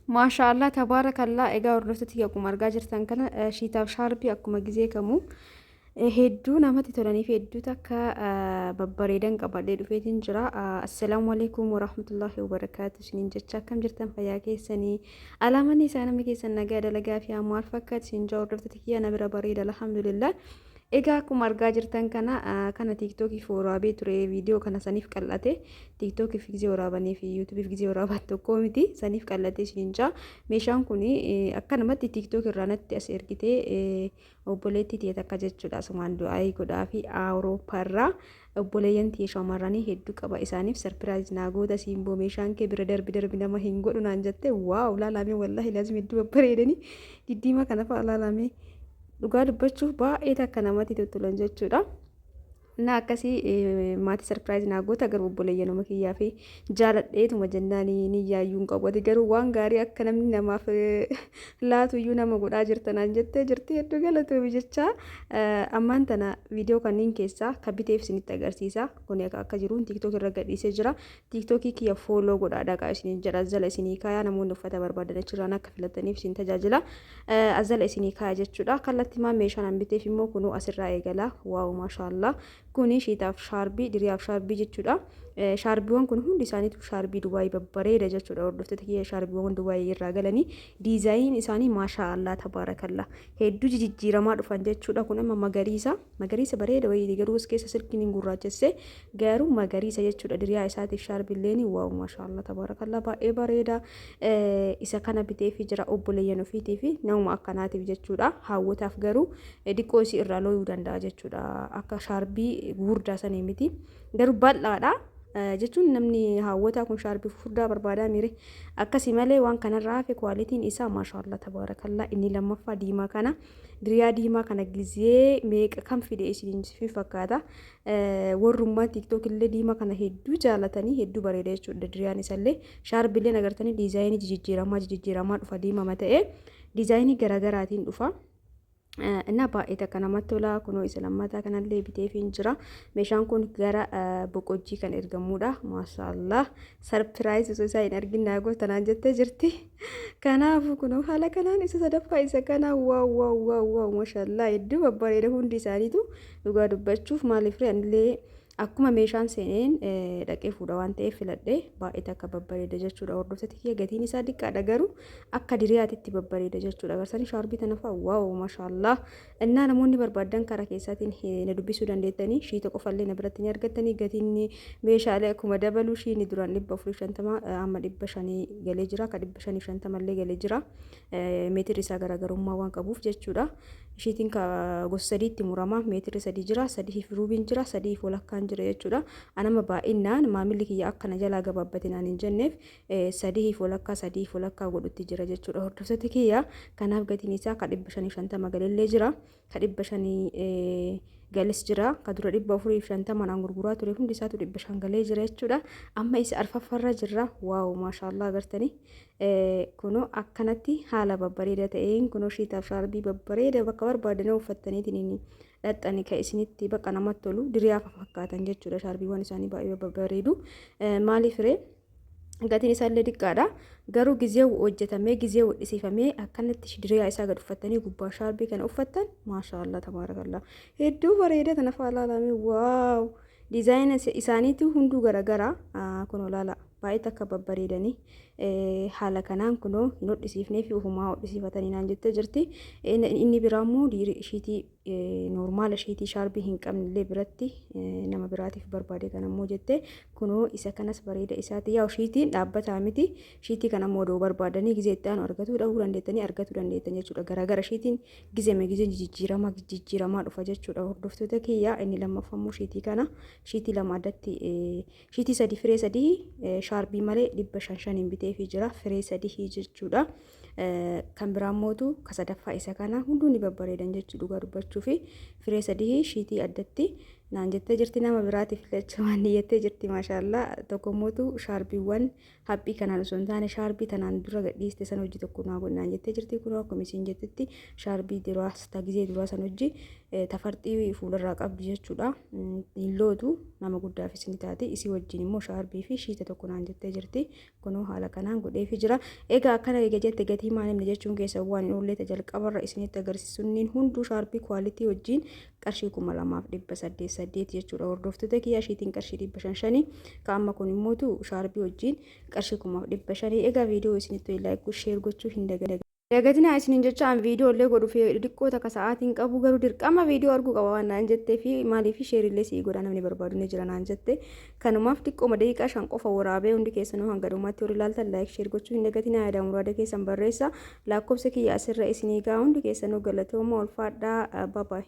Maashaa Allah tabaarakallah. Egaa hordoftoota kiyya, akkuma argaa jirtan kana shiitaaf shaarbii akkuma gizee kamuu hedduu namatti tolanii fi hedduu takka babbareedan qabadhee dhufeetiin jira. Assalaamu alaikum warahmatullahi wabarakaatu isiniin jecha, akkam jirtan? Fayyaa keessanii? Alaamanni isaa namni keessan nagaa dalagaa fi maal fakkaatu isin jaa? Hordoftoota kiyya, na bira bareeda, alhamdulillah. Egaa akkuma argaa jirtan kana TikTokiif waraabee ture viidiyoo kana, saniif qal'ate. TikTokiif gizee waraabanii fi YouTubeiif gizee waraaban tokko miti, saniif qal'ate isiniin jaa. Meeshaan kun akkanumatti TikTok irraa natti as ergitee obboleettii tiyya takka jechuudha. Asumaan du'aayii godhaa fi Awurooppaarraa obboleeyyan tiyya shamarranii hedduu qaba. Isaaniif surprise naa goota siimboo, meeshaan kee bira darbi darbi nama hin godhu naan jette. Wow, laalamee, wallahi lazim hedduu babbareedanii diddiimaa kana fa'a laalamee, dhugaa dubbachuuf baay'ee takka namatti tuttulan jechuudha. Na akkasii maatii surprise naa goota, garuu obboleeyyanuma kiyyaa fi jaaladheetuma jennaan ni yaayyuu hin qabu. Ati garuu waan gaarii akka namni namaaf laatu iyyuu nama godhaa jirta naan jettee jirti, hedduu galatoomi jecha. Ammaan tana viidiyoo kanneen keessaa ka biteef isinitti agarsiisa. Kun akka jiruun TikTok irra gadhiisee jira. TikTokii kiyya follow godhaa dhaqaa isiniin jedha. Azala isinii kaayaa, namoonni uffata barbaadan achirraan akka filataniif isin tajaajila. Azala isinii kaaya jechuudha. Kallattimaan meeshaan an biteef immoo kunuu asirraa eegala. Wow, maashaallah. Kuni shiitaaf shaarbii, diriyaaf shaarbii jechuudha. Shaarbiiwwan kun hundi isaaniitu shaarbii Dubaayii babbareeda jechuudha. Hordoftoota kiyya, shaarbiiwwan Dubaayii irraa galanii diizaayiniin isaanii maashaallah tabaarakallah hedduu jijjiiramaa dhufan jechuudha. Kun amma magariisa. Magariisa bareeda wayiiti, garuu as keessa silkiin hin gurraachesse, garuu magariisa jechuudha. Diriyaa isaatiif shaarbiilleen wow, maashaallah tabaarakallah, baay'ee bareeda. Isa kana biteefi jira obboleeyyan ofiitii fi namuma akkanaatiif jechuudha. Haawwotaaf garuu diqqoo isii irraa looyuu danda'a jechuudha. Akka shaarbii gurguddaa sanii miti, garuu bal'aadha. Jechuun namni haawwataa kun shaarbii furdaa barbaadaa miire akkasii malee, waan kanarraa hafe qualityn isaa maashaallah tabaarakallaa. Inni lammaffaa diimaa kana, diriyaa diimaa kana gizee meeqa kan fide isin fi fakkaata. Warrummaan TikTok illee diimaa kana hedduu jaalatanii, hedduu bareeda jechuudha diriyaan isallee. Shaarbileen agartanii diizaayinii jijjiiramaa jijjiiramaa dhufa, diimama ta'ee diizaayinii garaagaraatiin dhufa. Innaa baay'ee takka namatti tola. Kunoo isa lammataa kanallee biteefiin jira. Meeshaan kun gara Boqojjii kan ergamudha. Maashaallah, surprise osoo isaa hin argin naa gootanaan jettee jirti. Kanaafuu kunoo haala kanaan isa sadaffaa isa kana. Wow, wow, wow, wow, maashaallah, hedduu babbareeda hundi isaaniitu. Dhugaa dubbachuuf, maaliif anillee akkuma meeshaan seeneen dhaqee fuudha waan ta'eef filadhee, baay'ee takka babbareeda jechuudha. Hordoftoota kiyya, gatiin isaa diqqaadha, garuu akka diriyaatitti babbareeda jechuudha. Garsanii shaarbii tana fa'a, wow, maashaallah. Innaa namoonni barbaadan karaa keessaatiin na dubbisuu dandeettanii, shiita qofallee na biratti ni argattanii. Gatiin meeshaalee akkuma dabalu, shiini duraan 450 amma 500 galee jira, akka 550 illee galee jira. Meetirri isaa garaagarummaa waan qabuuf jechuudha. Ishiitiin gosa sadiitti murama. Meetirri sadii jira, sadiif ruubiin jira, sadiif walakkaan jira jechuudha. Anama baay'inaan maamilli kiyya akkana jalaa gabaabbate naan hin jenneef sadiif walakkaa, sadiif walakkaa godhutti jira jechuudha. Hordoftoota kiyya, kanaaf gatiin isaa ka 550 galillee jira. Ka 500 galis jira. Ka dura 450 naan gurguraa ture hundi isaatu 500 galee jira jechuudha. Amma isa arfaffarra jirra. Wow, maashaallah, agartanii. Kunoo akkanatti haala babbareeda ta'een kunoo shiitaaf shaarbii babbareeda bakka barbaadan uffattaniitiin dhaxxani kan isinitti bakka namatti tolu diriyaa fakkaatan jechuudha. Shaarbiiwwan isaanii baay'ee babbareedu. Maaliif ree? Gatiin isaallee xiqqaadha. Garuu gizee hojjetamee, gizee hodhisiifamee, akkanatti diriyaa isaa gad uffattanii gubbaa shaarbii kana uffattan, maashaallah tabaarakallah, hedduu bareeda. Tana fa'aa ilaalame, wow, diizaayina isaaniitu hunduu garagara. Kunoo laala, baay'ee takka babbareedanii. Haala kanaan kunoo hin hodhisiifnee fi ofumaa hodhisiifatanii naan jettee jirti. Inni biraa immoo ishiitii normal ishiitii shaarbii hin qabne illee biratti nama biraatiif barbaade kana immoo jette. Kunoo isa kanas bareeda isaati. Yaa, ishiitiin dhaabbataa miti. Ishiitii kana immoo odoo barbaadanii gizee itti aanu argatuu dhabuu dandeettanii, argatuu dandeettan jechuudha. Garagara ishiitiin gizeme gizeen jijjiiramaa jijjiiramaa dhufa jechuudha. Hordoftoota kiyya, inni lammaffammoo ishiitii kana, ishiitii lama addatti, shiitii sadii, firee sadii shaarbii malee 500 shaniin biteefii jira, firee sadii jechuudha. Kan biraa mootu ka sadaffaa isa kana, hunduu ni babbareedan jechuu dhugaa dubbachuu fi firee sadii shiitii addatti Naan jettee jirti nama biraatiif filachuu niyyattee jirti maashaallaa. Tokkomootu shaarbiiwwan haphii kanaan osoo hin taane shaarbii tanaan dura gadhiiste san hojii tokko naa godhi naan jettee jirti. Kunoo akkuma isiin jettetti shaarbii duraa tagizee duraa san hojii tafarxii fuularraa qabdi jechuudha. Hin lootu, nama guddaafis ni taati. Isii wajjin immoo shaarbii fi shiita tokko naan jettee jirti. Kunoo haala kanaan godheefi jira. Egaa akkana eega jette gatii maal himne jechuun keessa waan hin oollee jalqabarra isinitti agarsiisunniin hunduu shaarbii quality wajjin qarshii 2808 jechuudha. Hordoftoota kiyyaa, shiitiin qarshii 500 5, ka amma kun immootu shaarbii wajjin qarshii 1500. Egaa viidiyoo isinitti like, share gochuu hin dagatinaa isiniin jecha. An viidiyoo illee godhuuf xiqqoo takka sa'aatiin qabu, garuu dirqama viidiyoo arguu qaba waan naan jettee fi maaliif share illee sii godha, namni barbaadu ni jira naan jette. Kanumaaf xiqqooma daqiiqaa 5 qofa waraabee. Hundi keessanuu hanga dhumaatti warri ilaaltan like, share gochuu hin dagatinaa. Yaada muraada keessan barreessa, lakkoofsa kiyya asirra isinii gaa. Hundi keessanuu galatooma, ulfaadhaa, bye bye.